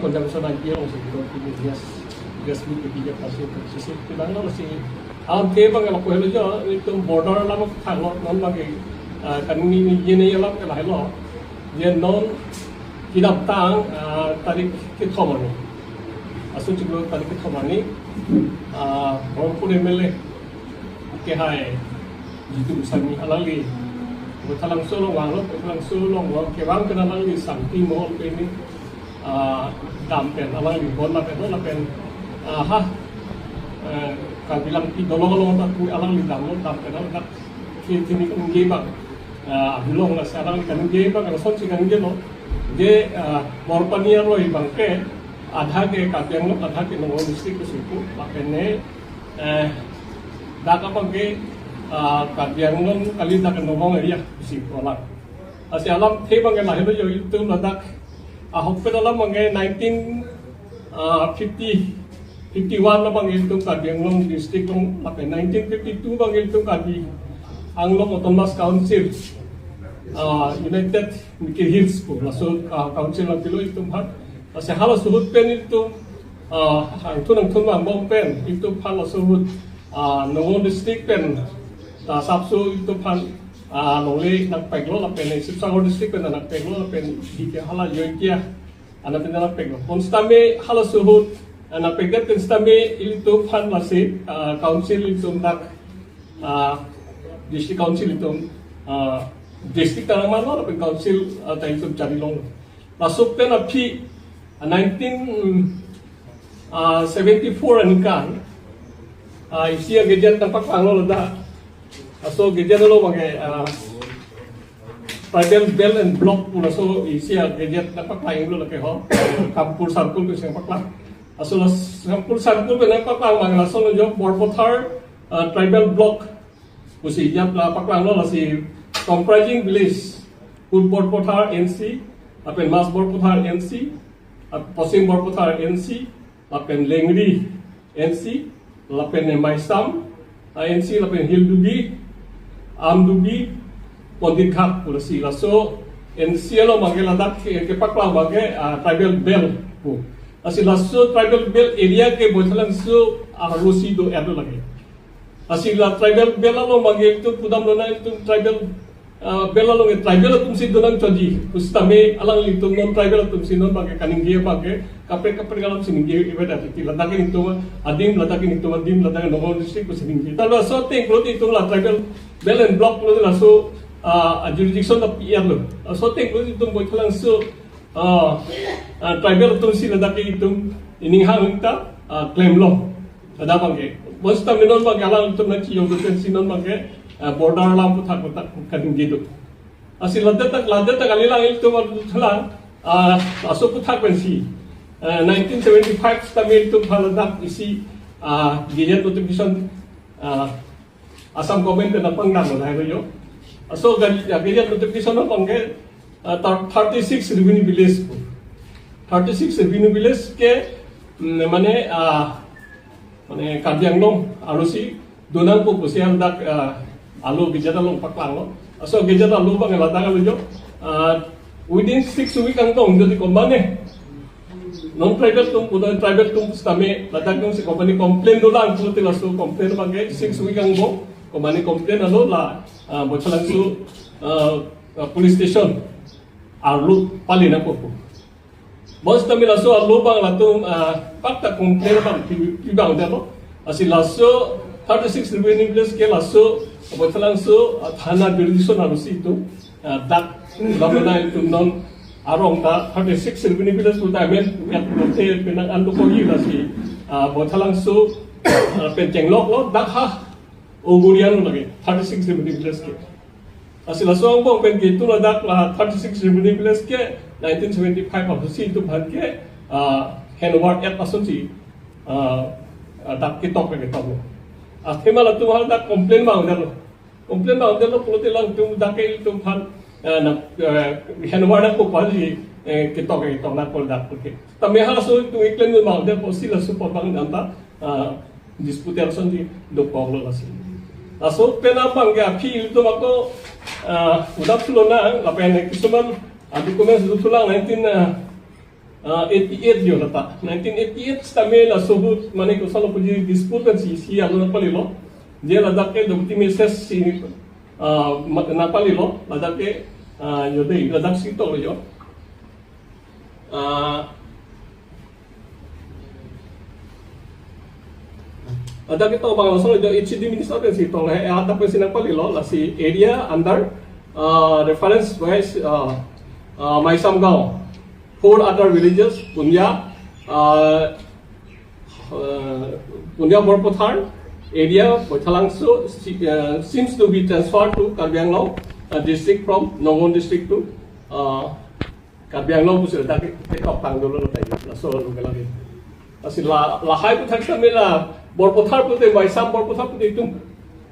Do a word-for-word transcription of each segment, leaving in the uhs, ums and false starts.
Conservation I P alongsi, gas, gas meet kebi ke pasi, pasi, pinang lo si, alam ke abang lo, ko helo jo, itum border alam thanglo, non abang ke, ah, kan ni, ni, ye ne alam ke lahelo, ye non kedamtang, ah, tarik kethom arni. Aso chiklo tarik kethom arni, ah, Berhampur M L A kehai Jitu Goswami alangli Baithalangso along vanglo, Baithalangso along vang kevang pen alangli Sangti Mohol pen ni, ah, dam pen alangli bon lapen, lapen, ah, ha, eh, Karbi Langpi dolong along ta pu alangli damlo, dam pen alangli dak ke tini ke ningje abang, ah, abulong lasi alangli kaningje abang, lasonsi kaningjelo. Je, ah, Borpani aroi abang ke adha ke Karbi Anglong, adha ke Nagaon district pusi pu, lapen ne, eh, dak abang ke, ah, Karbi Anglong kali, dak Nagaon area pusi pu alam. Lasi alamthe abang ke lahelo jo, itum ladak ahok pen alam abang ke nineteen, ah, fifty, fifty-one abang ke itum Karbi Anglong district along, lapen nineteen fifty-two abang ke itum Karbi Anglong Autonomous Council, ah, United Mikir Hills pu, laso, ah, council nangpilo itum aphan. Lasi halaso ahut pen itum, ah, angthun angthun vangbom pen itum aphan laso ahut, ah, Nagaon district pen, ah, sapso itum aphan, ah, longle nangpeklo lapen Sibsagar district pen nangpeklo lapen hi ke hala Jaintia anat pen nangpeklo. Bonsitame halaso ahut, ah, nangpekdet pen sitame ilitum aphan lasi, ah, council itum dak, ah, district council itum, ah, district ta nangmanlo lapen council, ah, ta itum chari longlo. Laso pen aphi, ah, nineteen, ah, seventy-four aningkan, ah, isi a-gazette nangpaklanglo ladak. Laso gazette along abang ke, ah, Tribal Belt and Block pu laso isi a-gazette nangpaklanglo lake ho. Kampur Circle pusi nangpaklang. Laso las-, Kampur Circle pen nangpaklang abang laso lo jo Borpathar, ah, Tribal Block pusi jat la paklanglo, lasi comprising village, Purbo Borpathar N C, lapen Mas Borpathar N C, ah, Posim Borpathar N C, lapen Lengri N C, lapen Maisam, ah, N C, lapen Hildugi, Amdugi, Pandit Ghat pu, lasi laso N C along abang ke ladak ke, kepaklang abang ke, ah, Tribal Belt pu. Lasi laso Tribal Belt area ke Baithalangso arlosi do-etlo lake. Lasi la Tribal Belt along abang ke itum pudamlonang, itum Tribal, ah, Belt along ke tribal atumsi donang chotji pusitame alanglitum non tribal atumsi non abang ke kaningje abang ke kaprek kaprek alamsi ningje ibedat ti, ladak ke netum adim, ladak ke netum adim, ladak ke Nagaon district pusi ningje. Ta laso ateng pulote itum la Tribal Belt and Block pulote laso, ah, jurisdiction ta pi-etlo. Laso ateng pulote itum Baithalangso, ah, ah, tribal atumsi ladak ke itum ining hang ta, ah, klemlo. Ladak abang ke. Bonsitame non abang ke alanglitum nangchijokdun pensi non abang ke, ah, border alam aphuthak aphuthak kaningje do. Lasi ladak ta, ladak ta kalilang, ilitum alang, ah, laso aphuthak pensi, ah, nineteen seventy-five sitame ilitum aphan ladak isi, ah, gazette notification, ah, Assam government pen nangpangdam lahelo jo. Laso gazette, ah, gazette notification abang ke, ah, thir-, thirty-six revenue village pu. Thirty-six revenue village ke, mm, mane, ah, mane Karbi Anglong arlosi donangpo pusi ladak, ah, alo gazette along paklanglo. Laso gazette alo abang ladak alo jo, ah, within six week angbong jodi komatne non tribal atum, pudam tribal atum sitame ladak atumsi komatne complain dolang pulote laso complain abang ke six week angbong komatne complain alo la, ah, Baithalangso, ah, ah, police station arlo pali nangpo pu. Bonsitame laso alo abang latum, ah, pakta complain abang pi-, pi abang detlo. Lasi laso thirty-six revenue village ke laso Baithalangso, ah, thana jurisdiction arlosi itum, ah, dak, dak na itum non arong ta thirty-six revenue village pu ta amen, ya, te penang ando kogi lasi, ah, Baithalangso, ah, pen chengloklo, dak ha Ogurian lake, thirty-six revenue village ke. Lasi laso angbong pen ke itum ladak la thirty-six revenue village ke nineteen seventy-five aphusi itum aphan ke, ah, handward et lasonsi, ah, ah, dak ketok ke ketok. Athema latum hal dak complain abang detlo. Complain abang detlo pulote alangtum dak ke itum aphan, ah, na, ah, handward nangpo pu si, eh, ketok ke ketok nangpo dak ke. Tame halaso itum claim abang det pusi laso apot abang anta, ah, dispute ason di dokoklo lasi. Laso pen abang ke aphi itum ako, ah, udap thulo nang, lapen kisuman, ah, documents do thulang nineteen, ah, uh, eighty-eight yo lata. Nineteen eighty-eight sitame laso ahut mane koson puji dispute kan si, si along nangpalilo. Je ladak ke Deputy Missus si, uh, ma- nangpalilo. Ladak ke, uh, yo dei, ladak si toklo yo. Uh, ladak ke toklo abang laso ahut H C D minister pen si toklo he, ladak pen si nangpalilo, lasi area under, uh, reference wise, uh, uh, Maisamgaon. Four other villages, Punya, uh, uh, Punya Borpathar area, Baithalangso, si- uh, seems to be transferred to Karbi Anglong, uh, district from Nagaon district to, uh, Karbi Anglong pusi ladak ke- ketok tangdolo ladak, laso lo ke lagi. Lasi la- lahai aputhak sitame la Borpathar pute, Maisam Borpathar pute itum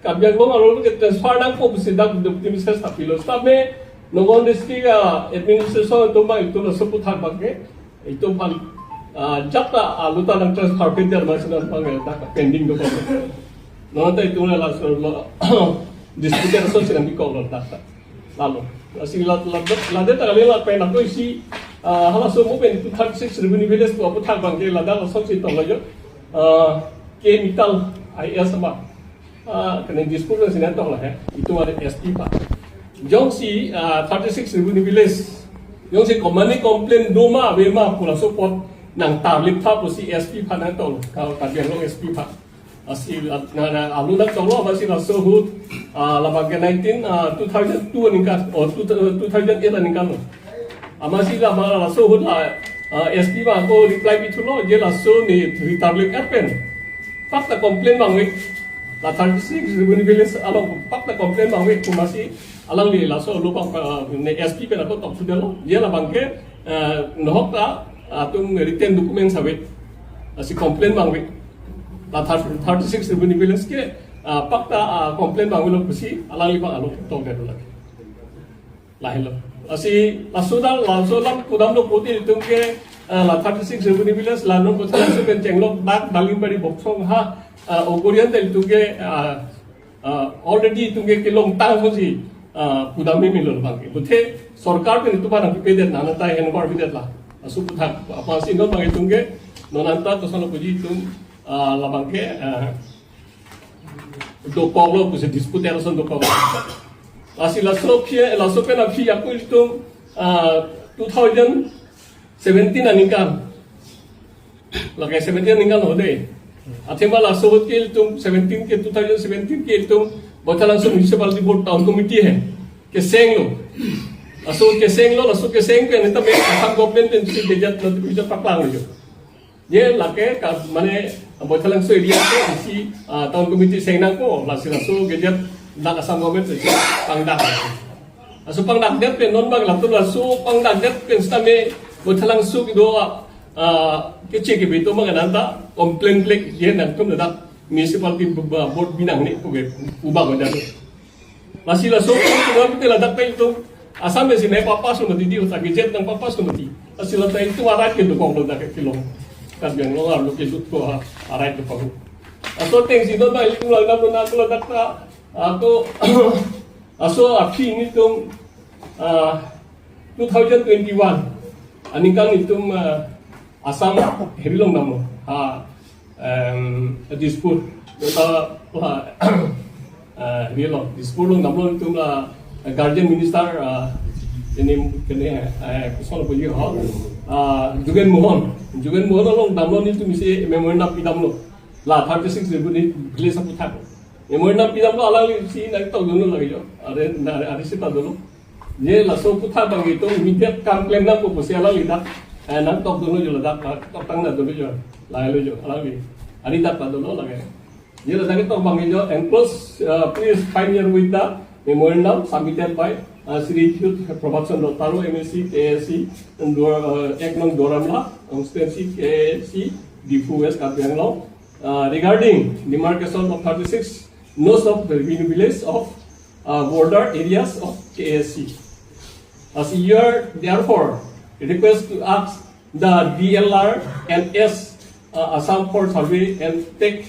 Karbi Anglong arlo ke transfer nangpo pusi dak Deputy Missus apilo. Sitame Nagaon district a-administration atum abang itum laso aputhak abang ke itum aphan, ah, ajat ta alu ta nangtransfer pin der mas nang abang dak pending do abang. Non ta itum laso lo dispute aso si nangpikoklo dak ta. Lalo. Lasi la- la- ladak ta kali lapen ako isi, ah, halaso mo pen itum thirty-six Revenue Village pu aputhak abang ke ladak laso si toklo yo. Ah, K Mittal I A S abang. Ah, kene dispute si nangtoklo he. Itum ada S P aphan. Jongsi, ah, thirty-six Revenue Village. Jongsi komatne complain do ma ave ma pu laso apot nangtarlip tha pusi S P aphan nangtoklo. Ka- Karbi Anglong S P aphan. Lasi la- na- na- alu nangtoklo, lasi laso ahut, ah, labang ke nineteen, ah, two thousand two aningkan, oh, two- two thousand eight aningkan lo. Amatsi labang laso ahut la, ah, S P abang ako reply pithulo, je laso ne retarlip et pen. Pakta complain abang ave. La thirty-six Revenue Village along pakta complain abang ave, amatsi alangli laso lo abang, ah, ne S P pen ako tokthudet lo. Je labang ke, ah, nohok ta, ah, atum written documents ave. Lasi complain abang ave. La thirty- thirty-six Revenue Village ke, ah, pakta, ah, complain abang avelo pusi alangli abang alo tokdet lo lake. Lahelo. Lasi laso dal laso alam pudamlo pute itum ke, ah, la thirty-six Revenue Village la non Baithalangso pen chenglok dak Dalimbari Boksong ha, ah, Ogorian ta itum ke, ah, ah, already itum ke kelongtang pusi, ah, pudam ni milo abang ke. Pute sorkar pen itum aphan nangpipedet, nang ta handover pidet la. Laso aputhak apotsi non abang itum ke non anta koson puji itum, ah, labang ke, ah, dokoklo pusi dispute ason dokoklo. Lasi laso aphi, laso pen aphi ako itum, ah, two thousand seventeen aningkan. Lake seventeen aningkan lo dei. Athema laso ahut ke itum seventeen ke, two thousand seventeen ke itum Baithalangso Municipality Board Town Committee he. Kesenglo. Laso kesenglo, laso keseng pen itum Assam government pen si gazette notification paklanglo. Je lake ka mane Baithalangso area ke isi, ah, town committee seng nangpo, lasi laso gazette dak Assam government si pangdak. Laso pangdakdet pen non abang latum laso pangdakdet pen sitame Baithalangso kedo, ah, keche kebi atum abang nang ta complain plek je nangtum ladak municipality bo- bo- board binangne pu ke pu abang dak. Lasi laso program ke ladak ta itum Assam pen si nangpapass lo mati, di otak gazette nangpapass lo mati. Lasi ladak itum arat ke dokoklo dak kelong. Karbi Anglong arlo ke lut ko ha, arat dokok. Laso atengsi non abang itum langdamlo nang ladak ta ako laso aphi nelitum, ah, two thousand twenty-one aningkan itum, ah, Assam heri along damlo. Ha, em, Dispur. Kota, ha, eh, heri along. Dispur along damlo itum la, eh, guardian minister, ah, ini, kene, eh, koson puji ho. Ah, Jugen Mohan. Jugen Mohan along damlo nelitum isi memorandum pidamlo. La thirty-six Revenue Village aputhak. Memorandum pidamlo, alanglisi nangtokdunlo lake jo. Are, na, are si padunlo. Je laso aputhak abang itum immediate kam klem nangpo pusi alangli dak, eh, nangtokdunlo jo ladak, ah, toktang nangdunlo jo. Lahelo jo, alangli. Ari dak padunlo lake. Je ladak ketok abang jo, enclosed, uh, please find your with the memorandum submitted by, uh, Shri Youth Prabhat Chandra Taro, M A C, K A C, and Dwar-, uh, Ek Nong Duar Amla constituency, K A C, Diphu West, Karbi Anglong, uh, regarding demarcation of thirty-six nodes of the revenue village of, uh, border areas of K A C. As you are therefore request to ask the D L R and S, uh, Assam for survey and take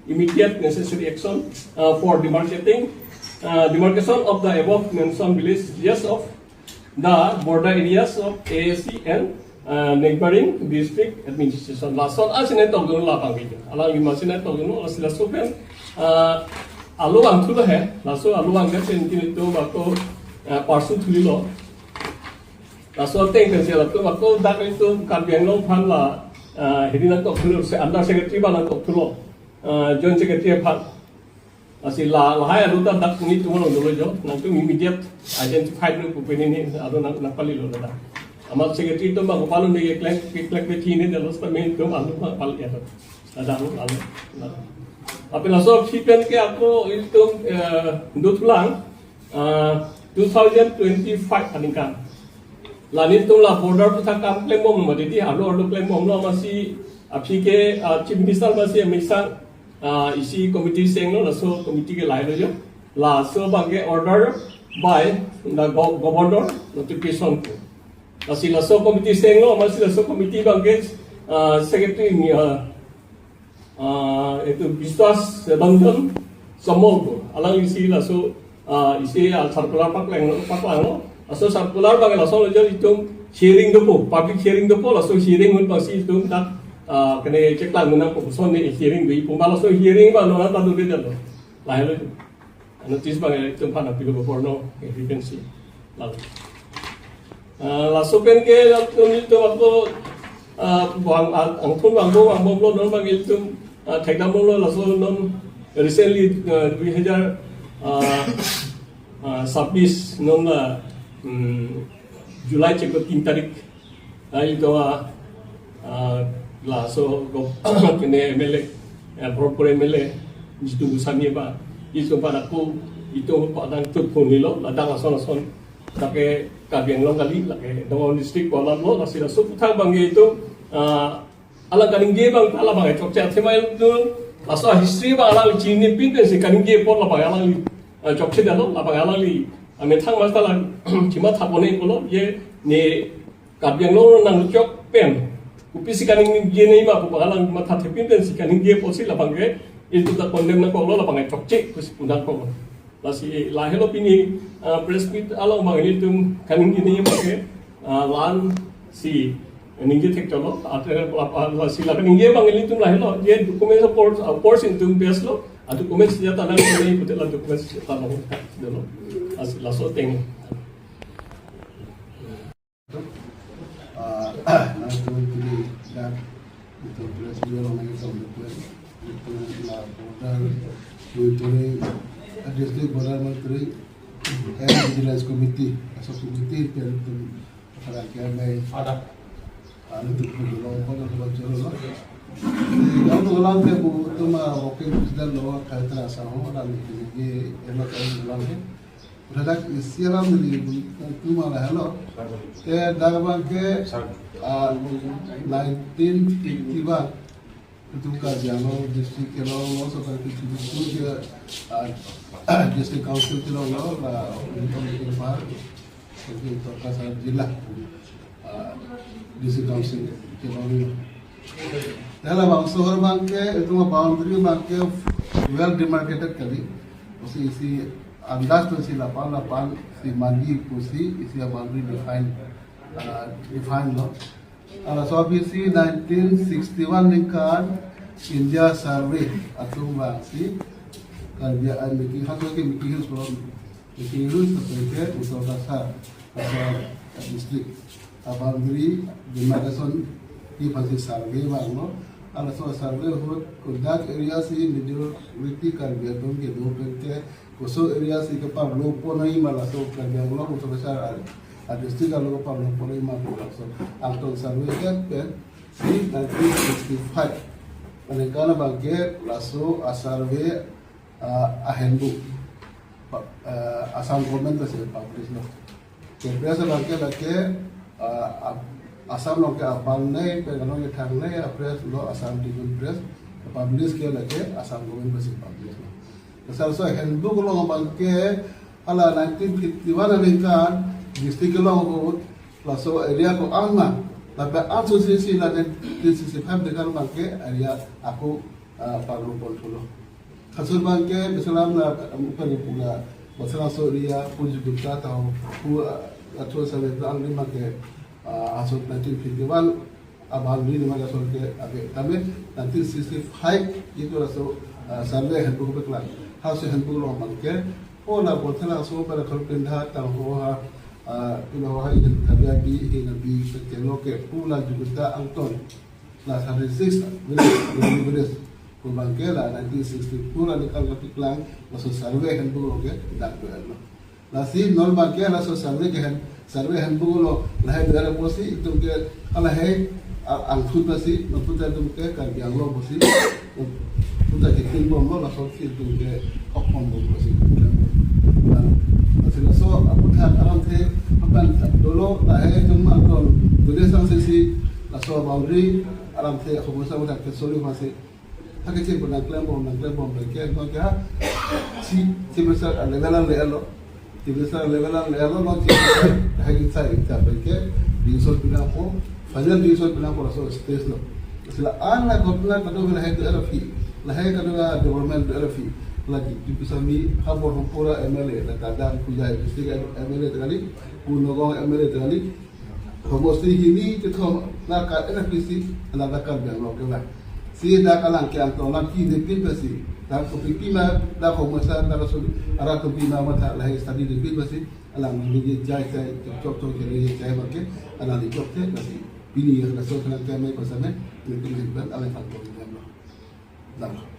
immediate necessary action, uh, for demarcating, uh, demarcation of the above mentioned villages of the border areas of K A C and uh, neighboring district administration. Lason asin netok dun la pangkejun. Alangli masin netok dun, lasi laso pen, uh, alo vangthulo he. Laso alo vangdet pen ilitum ako, uh, pursue thulilo. Laso ateng pensi latum ako dak ilitum Karbi Anglong aphan la, uh, hedi nangtokthulo, se under secretary abang nangtokthulo. Uh, joint secretary aphan. Lasi la, lahai alo ta dak netum along dolo jo, nangtum immediate identify lo pu pen hini alo nang, nangpalilo ladak. Amat secretary atum abang kopilo ne keklem, keklem pe thini dolo, seta netum alo nangpal ya. Ladak alo, alo, ladak. Aphi laso aphi pen ke ako ilitum, eh, dothulang, eh, two thousand twenty-five aningkan. La netum la border aphuthak kam klembom mati di, arlo arlo klembomlo, amatsi aphi ke, eh, Chief Minister amatsi amesa, ah, isi committee chenglo, laso committee ke lahelo jo. Laso abang ke order by the go-, governor notification pu. Lasi laso committee chenglo, amatsi laso committee abang ke, ah, secretary ni, ah, ah, itum Biswas Ranjan Samal pu. Alangli si laso, ah, isi, ah, circular paklanglo, paklanglo. Laso circular abang laso lo jo, itum hearing dopo, public hearing dopo, laso hearing ahut abangsi itum dak, ah, kene cheklang nangpo, koson ne hearing do pu ma, laso hearing abang non anta dure jalo. Lahelo. Notice abang itum aphan apilo, borno, if you can see. Lalu. Ah, laso pen ke latum itum ako, ah, bang, ah, angthun vangbom, vangbomlo, non abang itum, ah, thekdamlo, laso non recently, ah, dui hajar, ah, ah, sabis non la, hmm, July chiklo tin tarik. Ai to, ah, ah, laso ko kene M L A, eh, Bharatpur M L A, Jitu Goswami abang, itum aphan ako, itum aphan nangtutphonlo, ladak lason lason, lake Karbi Anglong kali, lake Donggaon district ko alam lo, lasi laso aphuthak abang ke itum, ah, alang kaningje abang, alang abang chokche athema itum, laso history abang alang chinipin pensi kaningje apot labang alangli, ah, chokche dalo, labang alangli, ah, methang masta lang, chima thapone kolo, ye ne Karbi Anglong nangchok pen, kopisi kaningje nangji ma pu abang alang matha thepin pensi kaningje apotsi labang ke, itum ta condemn nangkoklo, labang chokche pusi pu nangkoklo. Lasi lahelo pini, ah, press meet along abang ilitum kaningje nangji abang ke, ah, la-ansi ningje thekchotlo, ate, ah, ah, lasi la kaningje abang ilitum lahelo, ye documents of course, of course itum best lo, ah, documents ya tanang ini, betul la documents ya tanang dolo. Lasi laso ateng. Ah, nangtum pini dak, itum press meet along nangtum request, itum la border monitoring, ah, district border monitoring and vigilance committee, laso committee pen itum para kiamai ada. Ah, itum pini long kono kono choro lo. Di daun ulang ke bu itum, ah, working president lo, kaitra sa ho, dan itum ke, ema kaun ulang ke. Ladak isi alam neli itum lahelo. Te dak abang ke, ah, nineteen fifty-one. Itum Karbi Anglong district kelonglo, so kan itum ke, ah, district council kelonglo, la itum ke par, itum ke Kasar jila, ah, district council kelonglo. Te labangso ahor abang ke, itum boundary abang ke well demarcated kali. Lasi isi andas pensi lapan lapan si mandi pusi isi boundary define, ah, define lo. Laso aphi si nineteen sixty-one aningkan India Survey atum abang si Karbi Anglong, Miking, hatu ke Miking Hills lo. Miking Hills, seta ke Uttar Kasar, Kasar district. Aboundary demarcation kepansi survey vanglo. Laso survey ahut kodak area si majority Karbi atum kedo pen ke, koso area si kepavlopo nangji ma laso Karbi Anglong Uttar Kasar a, a district along kepavlopo nangji ma pu laso angton survey ke pen si nineteen sixty-five aningkan abang ke laso a survey, ah, a handbook, pa-, ah, Assam government pensi publish lo. Ke press abang ke lake, ah, Ap-, Assam along ke abang nai, pen along ke thang nai, a press lo Assam Tribune Press, publish ke lake Assam government pensi publish lo. Laso handbook along abang ke hala nineteen fifty-one aningkan district along ahut laso area ko-an ma, lapen anso si si la nineteen sixty-five aningkan abang ke area ako, ah, pavlopo thulo. Laso abang ke bisalam na, um, pari pula, bisalam so area, Punjagutta ta ho, pu, ah, athua sa le ang ni abang ke, Ah, aso nineteen fifty-one, abang ni nama aso ke abe. Tapi nineteen sixty-five itu laso, ah, survey handbook peklang. Halaso handbook along abang ke, oh, la bothela aso pada khol pindha tang ho ha, ah, pindha ho ha, ini tabia bi, ini bi, pekelo ke, pula juta angton. La thirty-six village, village, village. Pu abang ke la nineteen sixty-two la nikal kapeklang, laso survey handbook along ke dak do-etlo. Lasi non abang ke laso survey ke hand, survey handbook along lahai do-et apotsi itum ke lahai a-, angthut lasi, non puta itum ke Karbi Anglong apotsi, puta kitin bomlo, laso si itum ke ok pon bomlo si. Lasi laso aphuthak alamthe apan dolo lahai itum angton dole sang sisi laso boundary alamthe akhomesa puthak ke soli masi. Hake chimpu nangklem bom, nangklem bom pen ke, non ke ha, si, si besar level an le-etlo. Si besar level an le-etlo, non si besar, hai inside, inside pen ke, decision pinangpo, final decision pinangpo laso stage lo. Sila an la ghotona kado lahai do-et aphi, lahai kado la development do-et aphi, lagi, di bisa mi, ha bor pura M L A, la kadang punya district M L A tadi, Punogong M L A tadi, homosti hini kethom la ka-et aphi si, la ka-et abang lo ke la. Si dak alang ke angton la ki depin basi. Dak kopi pima, dak homesa, dak so, ara kopi ma matha lahai study depin basi. Alang ni je jai jai, chok chok chok je jai abang ke, alang ni chok te basi. Pini ya, laso alang ke mai basa me, ni pini ban alang kan ko ni lo. Dak.